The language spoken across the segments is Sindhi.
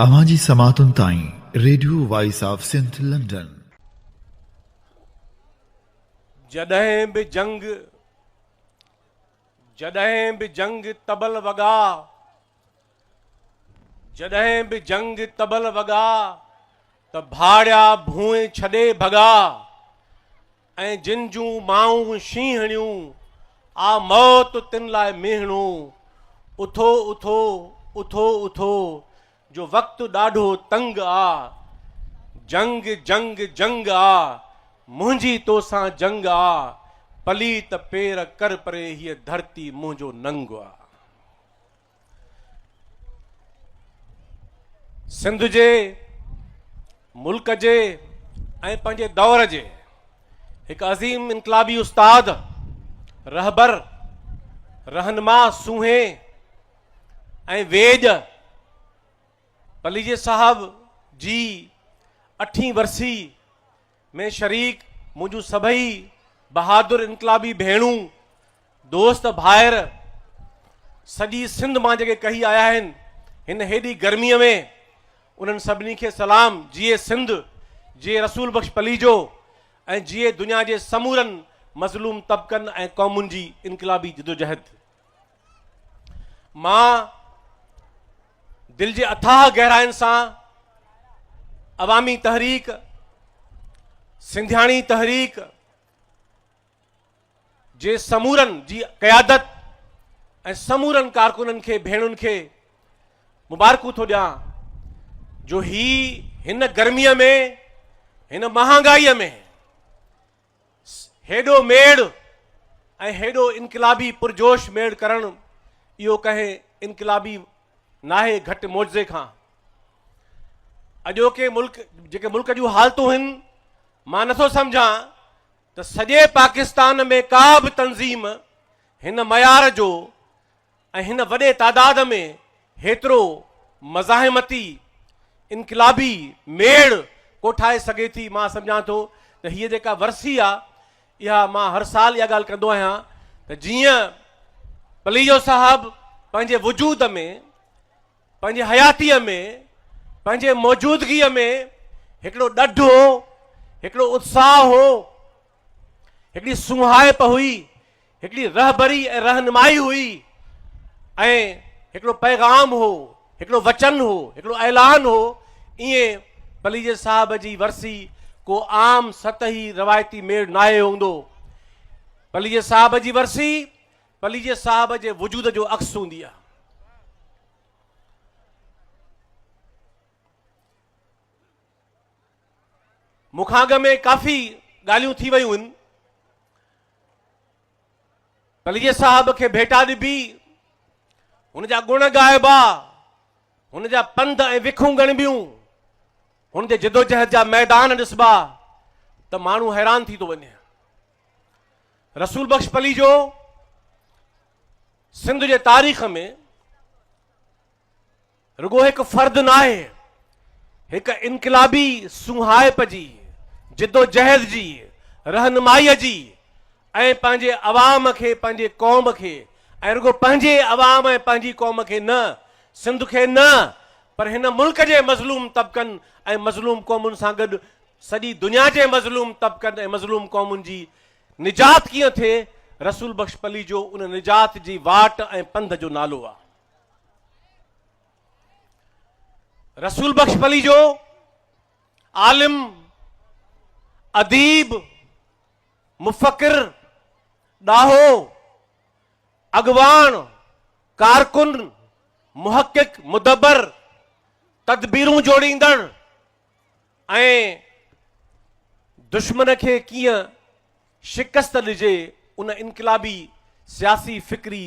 اوهان جي سماعتن تائين radio voice of Sindh London. جڏهن به جنگ جڏهن به جنگ طبل وڳا جڏهن به جنگ طبل وڳا ته ڀاڙيا ڀونء ڇڏي ڀڳا ۽ جن جون مائون شينهڻيون آ موت تن لاء ميهڻو اٿو اٿو اٿو اٿو جو وقت ڏاڍو تنگ آ جنگ جنگ جنگ آ منهنجي توسان جنگ آ پليت پير ڪر پري هيء ڌرتي منهنجو ننگ آ. سنڌ جي ملڪ جي ۽ پنهنجي دور جي هڪ عظيم انقلابي استاد رهبر رهنما سونهين ۽ ويڄ پليجي صاحب جي اٺين ورسي ۾ شريڪ منهنجون سڀئي بهادر انقلابي ڀيڻون، دوست ڀائر سڄي سنڌ مان جيڪي ڪهي آيا آهن هن هيڏي گرمي ۾ انهن سڀني کي سلام. جيئي سنڌ، جيئي رسول بخش پليجو ۽ جيئي دنيا جي سمورن مظلوم طبقن ۽ قومن جي انقلابي جدوجهد. مان دل جي اٿاهه گهراين سان عوامي تحريڪ، سنڌياڻي تحريڪ جي سمورن جي قيادت ۽ سمورن ڪارڪنن کي ڀيڻن کي مبارڪون ٿو ڏيان جو هي هن گرميء ۾ هن مهانگائيء ۾ هيڏو ميڙ ۽ هيڏو انقلابي پرجوش ميڙ ڪرڻ اهو ڪنهن انقلابي ناهي گهٽ معجزي کان. اڄوڪي ملڪ جيڪي ملڪ جون حالتون هن مان نٿو سمجهان ته سڄي پاڪستان ۾ ڪا به تنظيم هن معيار جو ۽ هن وڏي تعداد ۾ هيترو مزاحمتي انقلابي ميڙ ڪوٺائي سگهي ٿي. مان سمجهان ٿو ته هيء جيڪا ورسي آ اها مان هر سال اها ڳالهه ڪندو آهيان ته جيئن پليجو صاحب پنهنجي وجود ۾ پنهنجي حياتيء ۾ پنهنجي موجودگيء ۾ هڪڙو ڏڍ هو، هڪڙو اتساهه هو، هڪڙي سونهائپ هئي، هڪڙي رهبري ۽ رهنمائي هئي ۽ هڪڙو پيغام هو، هڪڙو وچن هو، هڪڙو اعلان هو، ائين پليجي صاحب جي ورسي ڪو عام سطحي روايتي ميڙ ناهي هوندو. پليجي صاحب جي ورسي پليجي صاحب جي وجود جو عڪس هوندي آهي. مون کان اڳ ۾ ڪافي ڳالهيون ٿي ويون آهن. پليجي صاحب کي ڀيٽا ڏبي، هن جا گڻ ڳائبا، هن جا پنڌ ۽ وکون ڳڻبيون، هن جي جدوجهد جا ميدان ڏسبا ته ماڻهو حيران ٿي ٿو وڃي. رسول بخش پليجو سنڌ جي تاريخ ۾ رڳو هڪ فرد ناهي، هڪ انقلابي سونهائپ جي، جدوجهد جي، رهنمائيء جي ۽ پنهنجي عوام کي، پنهنجي قوم کي ۽ رڳو پنهنجي عوام ۽ پنهنجي قوم کي نه، سنڌ کي نه پر هن ملڪ جي مظلوم طبقن ۽ مظلوم قومن سان گڏ سڄي دنيا جي مظلوم طبقن ۽ مظلوم قومن جي نجات ڪيئن ٿئي، رسول بخش پليجو ان نجات جي واٽ ۽ پنڌ جو نالو آ. رسول بخش پليجو عالم، اديب، مفڪر، ڏاهو، اڳواڻ، ڪارڪن، محقق، مدبر، تدبيرون جوڙيندڙ ۽ دشمن کي ڪيئن شڪست ڏجي ان انقلابي سياسي فڪري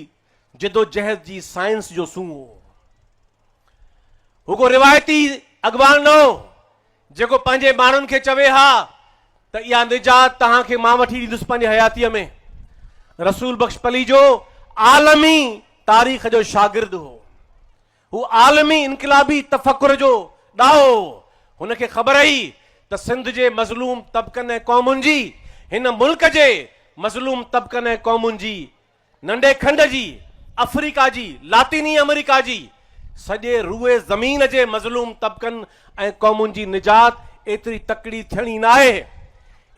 جدوجهد جي سائنس جو سونهون هو. هو ڪو روايتي اڳواڻ نه هو جيڪو پنهنجي ماڻهن کي چوي ها ته اها نجات توهان کي مان وٺي ڏيندس پنهنجي حياتيء ۾. رسول بخش پليجو عالمي تاريخ جو شاگرد هو. هو عالمي انقلابي تفڪر جو ڏاهو هو. هن کي خبر هئي ته سنڌ جي مظلوم طبقن ۽ قومن جي، هن ملڪ جي مظلوم طبقن ۽ قومن جي، ننڍي کنڊ جي، آفريڪا جي، لاطيني آمريڪا جي، سڄي روئي زمين جي مظلوم طبقن ۽ قومن جي نجات ايتري تڪڙي ٿيڻي ناهي.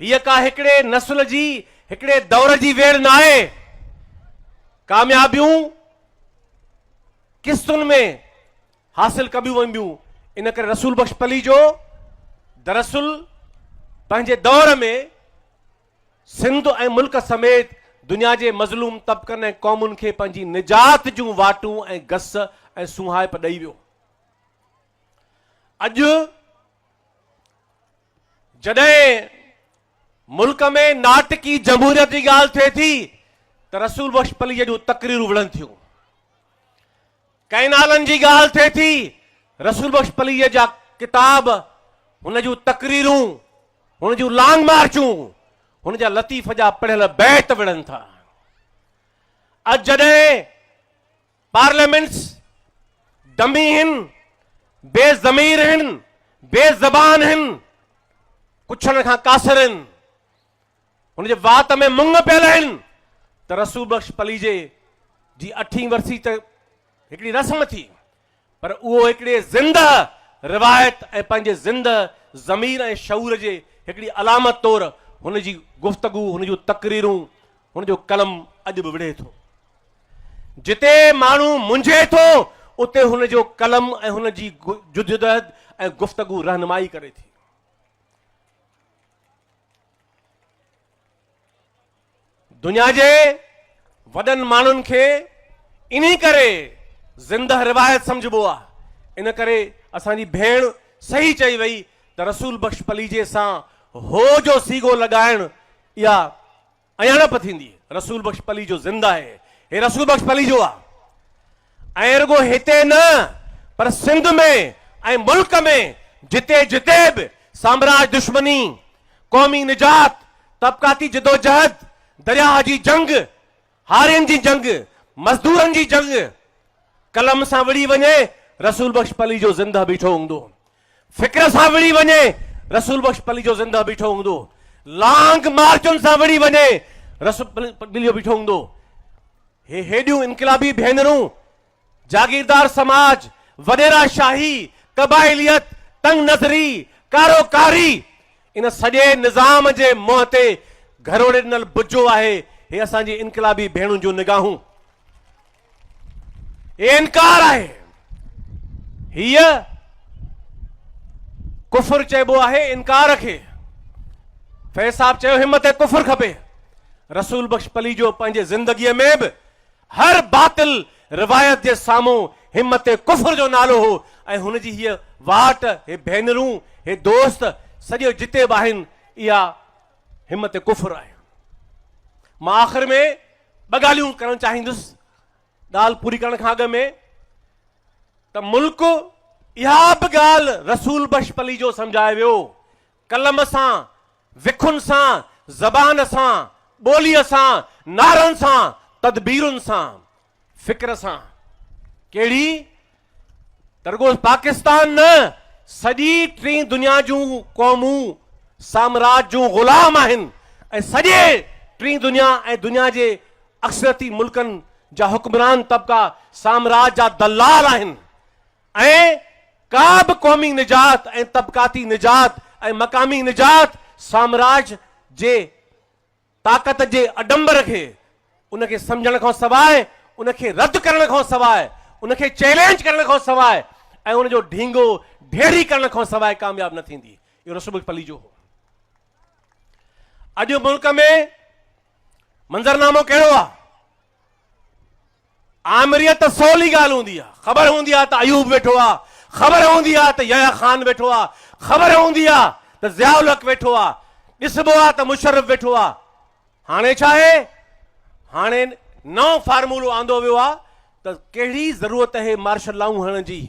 هيء ڪا هڪڙي نسل جي، هڪڙي دور جي ويڙهه ناهي. ڪاميابيون قسطن ۾ حاصل ڪبيون وينديون. ان ڪري رسول بخش پليجو دراصل پنهنجي دور ۾ سنڌ ۽ ملڪ سميت دنيا جي مظلوم طبقن ۽ قومن کي پنهنجي نجات جون واٽون ۽ گس ۽ سونهائپ ڏئي ويو. اڄ جڏهن ملڪ ۾ ناٽڪي جمهوريت جي ڳالهه ٿئي ٿي ته رسول بخش پليجي جون تقريرون وڙهن ٿيون. ڪئنالن جي ڳالهه ٿئي ٿي، رسول بخش پليجي جا ڪتاب، هن جون تقريرون، هن جون لانگ مارچون، هن جا لطيف جا پڙهيل بيت وڙهن ٿا. اڄ جڏهن پارليامينٽس ڊمي هن، بي ضمير هن، بي زبان هن، ڪڇڻ کان قاصر هن، هن جي وات ۾ مڱ پيل آهن ته رسول بخش پليجي جي اٺين ورسي ته هڪڙي رسم ٿي پر اهو هڪڙي زنده روايت ۽ پنهنجي زنده ضمير ۽ شعور جي هڪڙي علامت طور هن جي گفتگو، هن جون تقريرون، هن جو قلم اڄ به وڙهي ٿو. جتي ماڻهو منجهي ٿو اتي هن جو قلم ۽ هن جي جدوجهد ۽ گفتگو رهنمائي ڪري ٿي. دنيا جي وڏن ماڻهن کي انهي ڪري زنده روايت سمجهبو آ ان ڪري اسان جي ڀيڻ صحيح چئي وئي ته رسول بخش پليجي سان هو جو صيغو لڳائڻ اها اياڻپ ٿيندي. رسول بخش پليجو زنده آهي. هي رسول بخش پليجو آ ۽ رڳو هتي نه پر سنڌ ۾ ۽ ملڪ ۾ جتي جتي به سامراج دشمني، قومي نجات، طبقاتي جدوجهد، درياهه جي جنگ، هارين جي جنگ، مزدورن جي جنگ قلم سان وڙهي وڃي رسول بخش پليجو زنده بيٺو هوندو. فڪر سان وڙهي وڃي رسول بخش پليجو زنده بيٺو هوندو. لانگ مارچن سان وڙهي وڃي رسول پليجو بيٺو هوندو. هي هيڏيون انقلابي ڀينرون، جاگيردار سماج، وڏيرا شاهي، قبائليت، تنگ نظري، ڪارو ڪاري ان سڄي نظام جي منهن تي گهروڙي ڏنل بجو آهي. هي اسان جي انقلابي ڀيڻن جون نگاهون. هي انڪار آهي. هيء ڪفر چئبو آهي انڪار کي. فيض صاحب چيو همت ڪفر کپي. رسول بخش پليجو پنهنجي زندگيء ۾ به هر باطل روايت جي سامهون همت ڪفر جو نالو هو ۽ هن جي هيء واٽ، هي ڀينرون، هي دوست سڄو جتي به آهن اها همت ڪفر آهي. مان آخر ۾ ٻه ڳالهيون ڪرڻ چاهيندس ڳالهه پوري ڪرڻ کان اڳ ۾ ته ملڪ اها به ڳالهه رسول بخش پليجو سمجهائي ويو قلم سان وکن سان زبان سان ٻوليء سان نعرن سان تدبيرن سان فڪر سان ڪهڙي ته رڳو پاڪستان نه سڄي ٽين دنيا جون قومون سامراج جون غلام آهن ۽ سڄي ٽين دنيا ۽ دنيا جي اڪثريتي ملڪن جا حڪمران طبقا سامراج جا دلال آهن ۽ ڪا به قومي نجات ۽ طبقاتي نجات ۽ مقامي نجات سامراج جي طاقت جي اڊمبر کي ان کي سمجهڻ کان سواء، ان کي رد ڪرڻ کان سواء، ان کي چئلينج ڪرڻ کان سواء ۽ ان جو ڍينگو ڍيري ڪرڻ کان سواء ڪامياب نه ٿيندي. اهو رسول بخش پليجو هو. اڄ ملڪ ۾ منظرنامو ڪهڙو آهي؟ آمريت ته سولي ڳالهه هوندي آ، خبر هوندي آ ته ايوب ويٺو آ، خبر هوندي آ ته يحيٰ خان ويٺو آ، خبر هوندي آ ته ضياء الحق ويٺو آ، ڏسبو آ ته مشرف ويٺو آ. هاڻي ڇا آهي؟ هاڻي نئون فارمولو آندو ويو آ ته ڪهڙي ضرورت آهي مارشل لائون هڻڻ جي؟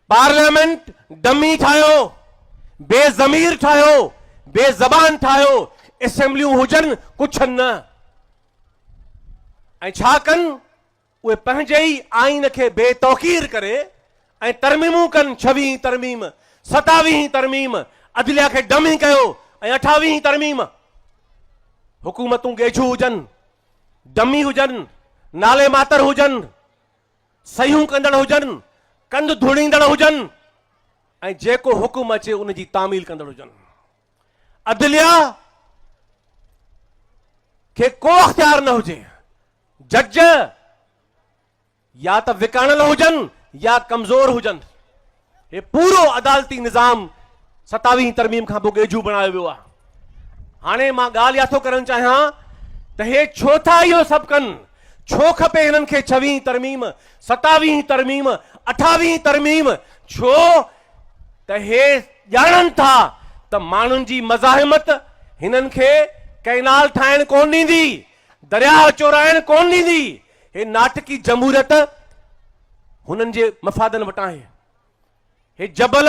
پارليامينٽ ڊمي ٺاهيو، بي ضمير ٺاهيو، بي زبان ٺاهيو، اسيمبليون هجن ڪڇن نه. ۽ ڇا ڪن؟ اهي پنهنجي ئي آئين کي بي توقير ڪري ۽ ترميمون ڪن، ڇويهين ترميم، ستاويهين ترميم، عدليه کي ڊمي ڪيو ۽ اٺاويهين ترميم. حڪومتون ڳيجهو هجن، ڊمي هجن، نالي ماتر هجن. صحيحون ڪندڙ هجن، ڪنڌ ڌوڻيندڙ هجن ۽ جيڪو حڪم اچي ان جي تعميل ڪندڙ هجن. عدليه کي ڪو اختيار نه هجي. جج يا ته وڪاڻل هجن يا ڪمزور هجن. هي پورو عدالتي نظام ستاويهين ترميم کان پوء ڳيجهو بڻايو ويو آهي. هاڻي مان ڳالهه اها ٿو ڪرڻ چاهيان ته هي ڇو ٿا اهو سڀ ڪن؟ ڇو کپي هنن کي ڇويهين ترميم، ستاويهين ترميم، اٺاويهين ترميم؟ ڇو ته هي ڄاڻن ٿا ته ماڻهن جي مزاحمت هنن کي ڪئنال ٺاهڻ ڪونه ڏيندي، درياهه چورائڻ ڪونه ڏيندي. هي ناٽڪي جمهوريت هنن جي مفادن وٽان آهي. هي جبل،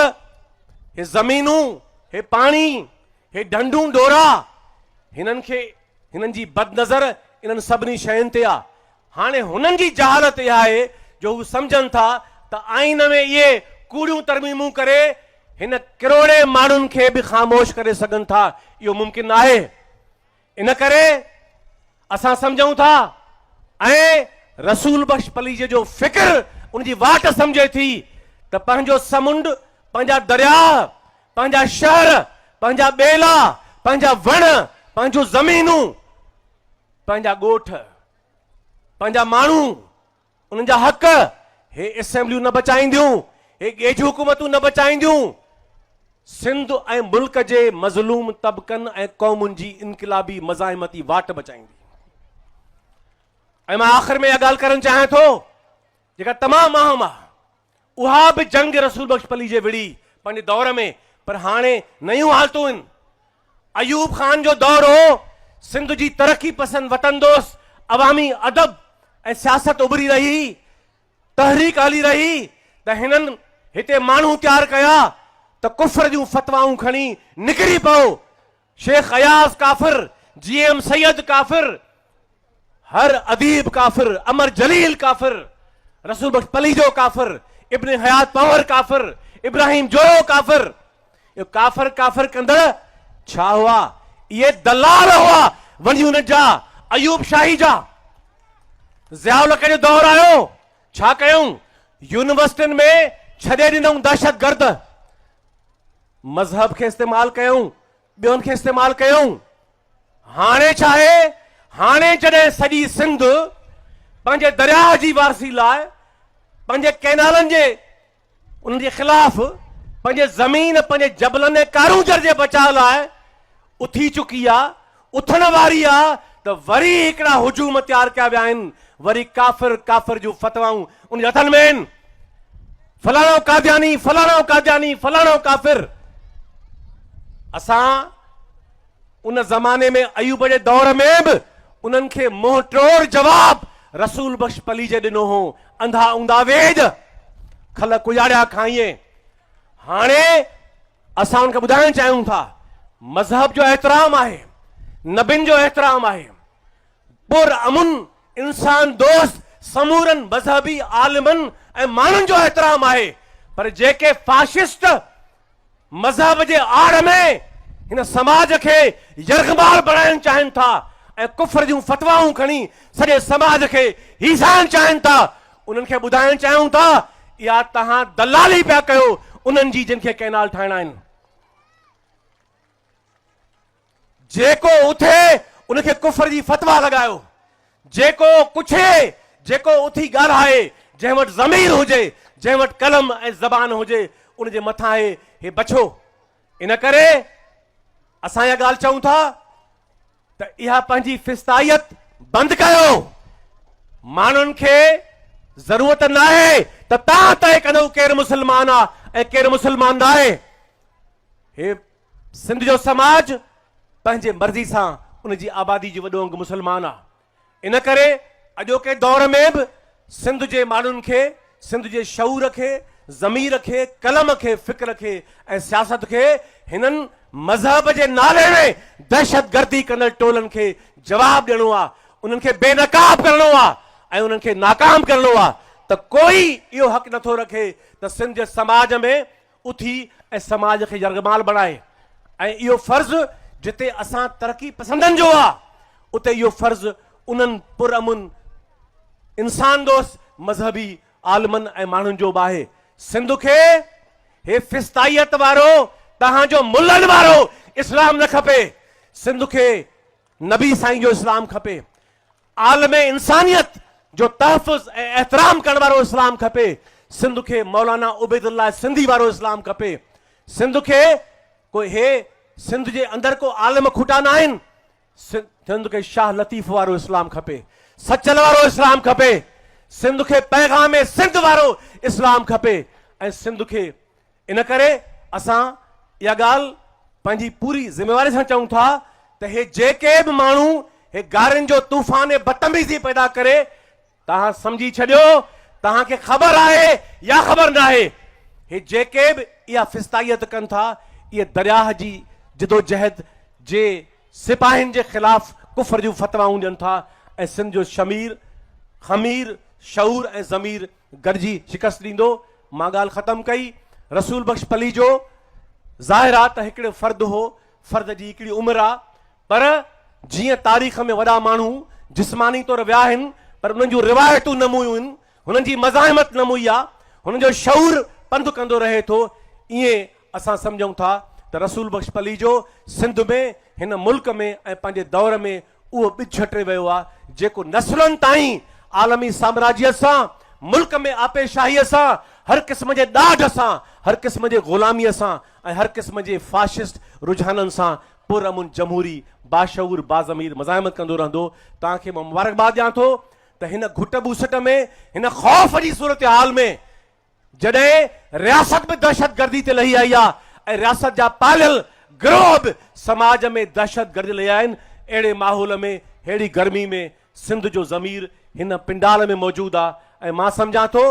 هي زمينون، هي پاڻي، هي ڍنڍون ڍورا هنن کي هنن جي بدنظر انهن سڀني شين تي آ. هاڻي هنن جي جهالت اها آهي جو هو سمجهن ٿا ته آئين ۾ اهي ڪوڙيون ترميمون ڪري هن ڪروڙين ماڻهن کي به خاموش ڪري سگهن ٿا، اهو ممڪن ناهي. ان ڪري اسان سمجهون ٿا ۽ رسول بخش پليجي جو فڪر ان جي واٽ سمجهي ٿي ته پنهنجو سمنڊ، پنهنجا درياهه، پنهنجا شهر، پنهنجا ٻيلا، پنهنجا وڻ، پنهنجون زمينون، پنهنجا ڳوٺ، پنهنجا ماڻهو، انهن جا حق هي اسيمبليون نه بچائينديون، هي ڳيجهيون حڪومتون نه بچائينديون. سنڌ ۽ ملڪ جي مظلوم طبقن ۽ قومن جي انقلابي مزاحمتي واٽ بچائيندي. ۽ مان آخر ۾ اها ڳالهه ڪرڻ چاهيان ٿو جيڪا تمام اهم آهي. اها به جنگ رسول بخش پليجي وڙهي پنهنجي دور ۾ پر هاڻي نيون حالتون آهن. ايوب خان جو دور هو، سنڌ جي ترقي پسند وطن دوست عوامي ادب ۽ سياست اڀري رهي هئي، تحريڪ هلي رهي هئي ته هنن هتي ماڻهو تيار ڪيا ته ڪفر جون فتوائون کڻي نڪري پئو، شيخ اياز ڪافر، جي ايم سيد ڪافر، هر اديب ڪافر، امر جليل ڪافر، رسول بخش پليجو ڪافر، ابن حيات پنهور ڪافر، ابراهيم جويو ڪافر. اهو ڪافر ڪافر ڪندڙ ڇا هئا؟ اهي دلال هئا ون يونٽ جا، ايوب شاهي جا. ضياء الحق جو دور آيو، ڇا ڪيائون؟ يونيورسٽين ۾ ڇڏي ڏنائون دهشتگرد. مذهب کي استعمال ڪيائون، ٻين کي استعمال ڪيائون. هاڻي ڇا آهي؟ هاڻي جڏهن سڄي سنڌ پنهنجي درياهه جي وارثي لاء پنهنجي ڪئنالن جي انهن جي خلاف پنهنجي زمين پنهنجي جبلن ۽ ڪارونجهر جي بچاء لاء اٿي چڪي آ، اٿڻ واري آ ته وري هڪڙا هجوم تيار ڪيا ويا آهن، وري ڪافر ڪافر جون فتوائون ان جي هٿن ۾ آهن. فلاڻو قادياني، فلاڻو قادياني، فلاڻو ڪافر. اسان ان زماني ۾ ايوب جي دور ۾ به انهن کي منهن ٽوڙ جواب رسول بخش پليجي ڏنو هو، انڌا اوندا ويڄ، کل ڪجاڙيا کائين. هاڻي اسان ان کي ٻڌائڻ چاهيون ٿا مذهب جو احترام آهي، نبين جو احترام آهي، پر امن انسان دوست سمورن مذهبي عالمن ۽ ماڻهن جو احترام آهي پر جيڪي فاشسٽ مذهب جي آڙ ۾ هن سماج کي يرغمال بڻائڻ چاهين ٿا ۽ ڪفر جون فتوائون کڻي سڄي سماج کي هيسائڻ چاهين ٿا انهن کي ٻڌائڻ چاهيون ٿا اها توهان دلالي پيا ڪيو انهن جي جن کي ڪئنال ٺاهڻا آهن. جيڪو اٿي ان کي ڪفر جي فتويٰ لڳايو، جيڪو ڪڇي، جيڪو اٿي ڳالهائي، جنهن وٽ ضمير هجي، جنهن وٽ قلم ۽ زبان هجي، ان جي مٿان آهي هي بڇو. ان ڪري اسان اها ڳالهه چئون ٿا ته اها پنهنجي فسطائيت بند ڪيو، ماڻهن کي ضرورت ناهي ته توهان طئي ڪندؤ ڪير مسلمان آ ۽ ڪير مسلمان ناهي. هي سنڌ جو سماج پنهنجي مرضي سان ان جي آبادي جو وڏو انگ مسلمان آ، ان ڪري اڄوڪي دور ۾ به سنڌ جي ماڻهن کي سنڌ جي شعور کي، ضمير کي، قلم کي، فڪر کي ۽ سياست کي هنن مذهب جي نالي ۾ دهشتگردي ڪندڙ ٽولن کي جواب ڏيڻو آ، انهن کي بي نقاب ڪرڻو آ ۽ انهن کي ناڪام ڪرڻو آ ته ڪوئي اهو حق نٿو رکي ته سنڌ جي سماج ۾ اٿي ۽ سماج کي يرغمال بڻائي ۽ اهو فرض جتي اسان ترقي پسندن جو آ اتي اهو فرض انهن پرامن انسان دوست مذهبي عالمن ۽ ماڻهن جو به آهي. سنڌ کي هي فسطائيت وارو توهان جو ملن وارو اسلام نه کپي. سنڌ کي نبي سائين جو اسلام کپي. عالم انسانيت جو تحفظ ۽ احترام ڪرڻ وارو اسلام کپي. سنڌ کي مولانا عبيدالله سنڌي وارو اسلام کپي. سنڌ کي ڪو هي سنڌ جي اندر ڪو عالم کوٽا نه آهن. سنڌ کي شاهه لطيف وارو اسلام کپي، سچل وارو اسلام کپي، سنڌ کي پيغام سنڌ وارو اسلام کپي ۽ سنڌ کي ان ڪري اسان اها ڳالهه پنهنجي پوري ذميواري سان چئون ٿا ته هي جيڪي به ماڻهو هي گارين جو طوفان بدتميزي پيدا ڪري توهان سمجهي ڇڏيو، توهان کي خبر آهي يا خبر ناهي، هي جيڪي به اها فسطائيت ڪن ٿا، اهي درياهه جي جدوجهد جي سپاهين جي خلاف ڪفر جون فتوائون ڏين ٿا ۽ سنڌ جو شمير، خمير، شعور ۽ ضمير گڏجي شڪست ڏيندو. مان ڳالهه ختم ڪئي. رسول بخش پليجو ظاهر آ ته هڪڙو فرد هو، فرد جي هڪڙي عمر آ، پر جيئن تاريخ ۾ وڏا ماڻهو جسماني طور ويا آهن پر انهن جون روايتون نه مويون آهن، هنن جي مزاحمت نه موئي آ، هنن جو شعور پنڌ ڪندو رهي ٿو، ائين اسان سمجهون ٿا ته رسول بخش پليجو سنڌ ۾، هن ملڪ ۾ ۽ پنهنجي دور ۾ اهو ٻج ڇٽي ويو آ، جيڪو نسلن تائين عالمي سامراجيت سان، ملڪ ۾ آپيشاهيء سان، هر قسم جي ڏاڍ سان، هر قسم جي غلاميء سان ۽ هر قسم جي فاشسٽ رجحانن سان پرامن جمهوري باشعور باضمير مزاحمت ڪندو رهندو. توهان کي مان مبارڪباد ڏيان ٿو ته هن گهٽ ٻوسٽ ۾ هن خوف جي صورتحال ۾ جڏهن رياست به دهشتگردي تي لهي آئي آهي ۽ رياست جا پاليل گروهه به سماج ۾ دهشتگردي لهي آيا آهن اهڙي ماحول ۾ ههڙي گرمي ۾ سنڌ جو ضمير هن پنڊال ۾ موجود آ ۽ مان سمجهان ٿو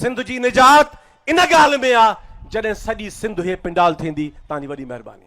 سنڌ جي نجات ان ڳالهه ۾ آ جڏهن سڄي سنڌ هي پنڊال ٿيندي. توهان جي وڏي مهرباني.